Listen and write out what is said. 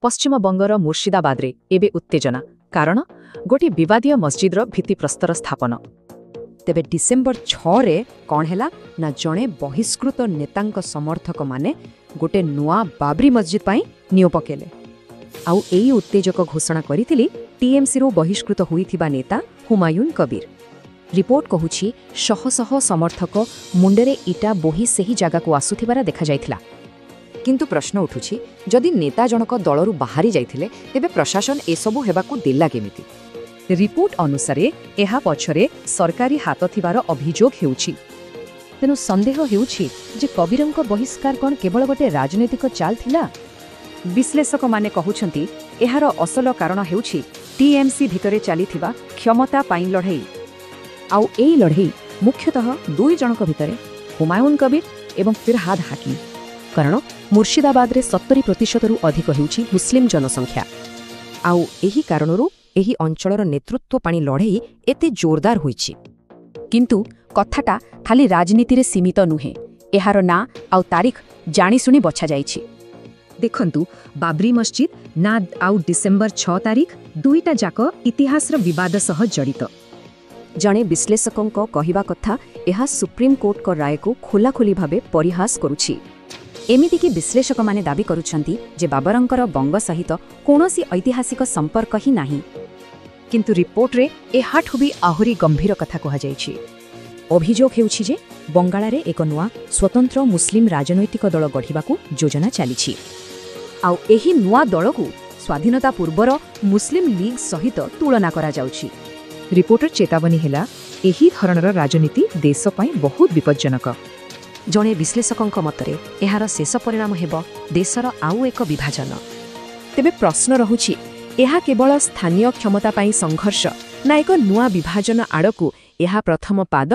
ପଶ୍ଚିମବଙ୍ଗର ମୁର୍ଶିଦାବାଦରେ ଏବେ ଉତ୍ତେଜନା, କାରଣ ଗୋଟିଏ ବିବାଦୀୟ ମସଜିଦର ଭିତ୍ତିପ୍ରସ୍ତର ସ୍ଥାପନ। ତେବେ ଡିସେମ୍ବର 6ରେ କ'ଣ ହେଲା ନା, ଜଣେ ବହିଷ୍କୃତ ନେତାଙ୍କ ସମର୍ଥକମାନେ ଗୋଟେ ନୂଆ ବାବରି ମସଜିଦ ପାଇଁ ନିଅଁ ପକେଇଲେ। ଆଉ ଏଇ ଉତ୍ତେଜକ ଘୋଷଣା କରିଥିଲେ ଟିଏମ୍ସିରୁ ବହିଷ୍କୃତ ହୋଇଥିବା ନେତା ହୁମାୟୁନ କବୀର। ରିପୋର୍ଟ କହୁଛି, ଶହ ଶହ ସମର୍ଥକ ମୁଣ୍ଡରେ ଇଟା ବୋହି ସେହି ଜାଗାକୁ ଆସୁଥିବାର ଦେଖାଯାଇଥିଲା। କିନ୍ତୁ ପ୍ରଶ୍ନ ଉଠୁଛି, ଯଦି ନେତା ଜଣକ ଦଳରୁ ବାହାରି ଯାଇଥିଲେ, ତେବେ ପ୍ରଶାସନ ଏସବୁ ହେବାକୁ ଦେଲା କେମିତି? ରିପୋର୍ଟ ଅନୁସାରେ ଏହା ପଛରେ ସରକାରୀ ହାତ ଥିବାର ଅଭିଯୋଗ ହେଉଛି। ତେଣୁ ସନ୍ଦେହ ହେଉଛି ଯେ କବୀରଙ୍କ ବହିଷ୍କାର କ'ଣ କେବଳ ଗୋଟେ ରାଜନୈତିକ ଚାଲ ଥିଲା? ବିଶ୍ଳେଷକମାନେ କହୁଛନ୍ତି, ଏହାର ଅସଲ କାରଣ ହେଉଛି ଟିଏମ୍ସି ଭିତରେ ଚାଲିଥିବା କ୍ଷମତା ପାଇଁ ଲଢ଼େଇ। ଆଉ ଏଇ ଲଢ଼େଇ ମୁଖ୍ୟତଃ ଦୁଇ ଜଣଙ୍କ ଭିତରେ, ହୁମାୟୁନ କବୀର ଏବଂ ଫିରହାଦ ହାକିମ। କାରଣ ମୁର୍ଶିଦାବାଦରେ 70%ରୁ ଅଧିକ ହେଉଛି ମୁସଲିମ ଜନସଂଖ୍ୟା। ଆଉ ଏହି କାରଣରୁ ଏହି ଅଞ୍ଚଳର ନେତୃତ୍ୱ ପାଇଁ ଲଢ଼େଇ ଏତେ ଜୋରଦାର ହୋଇଛି। କିନ୍ତୁ କଥାଟା ଖାଲି ରାଜନୀତିରେ ସୀମିତ ନୁହେଁ। ଏହାର ନାଁ ଆଉ ତାରିଖ ଜାଣିଶୁଣି ବଛାଯାଇଛି। ଦେଖନ୍ତୁ, ବାବରି ମସଜିଦ ନା ଆଉ ଡିସେମ୍ବର 6 ତାରିଖ, ଦୁଇଟା ଯାକ ଇତିହାସର ବିବାଦ ସହ ଜଡ଼ିତ। ଜଣେ ବିଶ୍ଳେଷକଙ୍କ କହିବା କଥା, ଏହା ସୁପ୍ରିମକୋର୍ଟଙ୍କ ରାୟକୁ ଖୋଲାଖୋଲି ଭାବେ ପରିହାସ କରୁଛି। ଏମିତିକି ବିଶ୍ଳେଷକମାନେ ଦାବି କରୁଛନ୍ତି ଯେ ବାବରଙ୍କର ବଙ୍ଗ ସହିତ କୌଣସି ଐତିହାସିକ ସମ୍ପର୍କ ହିଁ ନାହିଁ। କିନ୍ତୁ ରିପୋର୍ଟରେ ଏହାଠୁ ବି ଆହୁରି ଗମ୍ଭୀର କଥା କୁହାଯାଇଛି। ଅଭିଯୋଗ ହେଉଛି ଯେ ବଙ୍ଗାଳରେ ଏକ ନୂଆ ସ୍ୱତନ୍ତ୍ର ମୁସଲିମ ରାଜନୈତିକ ଦଳ ଗଢ଼ିବାକୁ ଯୋଜନା ଚାଲିଛି। ଆଉ ଏହି ନୂଆ ଦଳକୁ ସ୍ୱାଧୀନତା ପୂର୍ବର ମୁସଲିମ ଲିଗ୍ ସହିତ ତୁଳନା କରାଯାଉଛି। ରିପୋର୍ଟର ଚେତାବନୀ ହେଲା, ଏହି ଧରଣର ରାଜନୀତି ଦେଶ ପାଇଁ ବହୁତ ବିପଜ୍ଜନକ। ଜଣେ ବିଶ୍ଳେଷକଙ୍କ ମତରେ ଏହାର ଶେଷ ପରିଣାମ ହେବ ଦେଶର ଆଉ ଏକ ବିଭାଜନ। ତେବେ ପ୍ରଶ୍ନ ରହୁଛି, ଏହା କେବଳ ସ୍ଥାନୀୟ କ୍ଷମତା ପାଇଁ ସଂଘର୍ଷ ନା ଏକ ନୂଆ ବିଭାଜନ ଆଡ଼କୁ ଏହା ପ୍ରଥମ ପାଦ?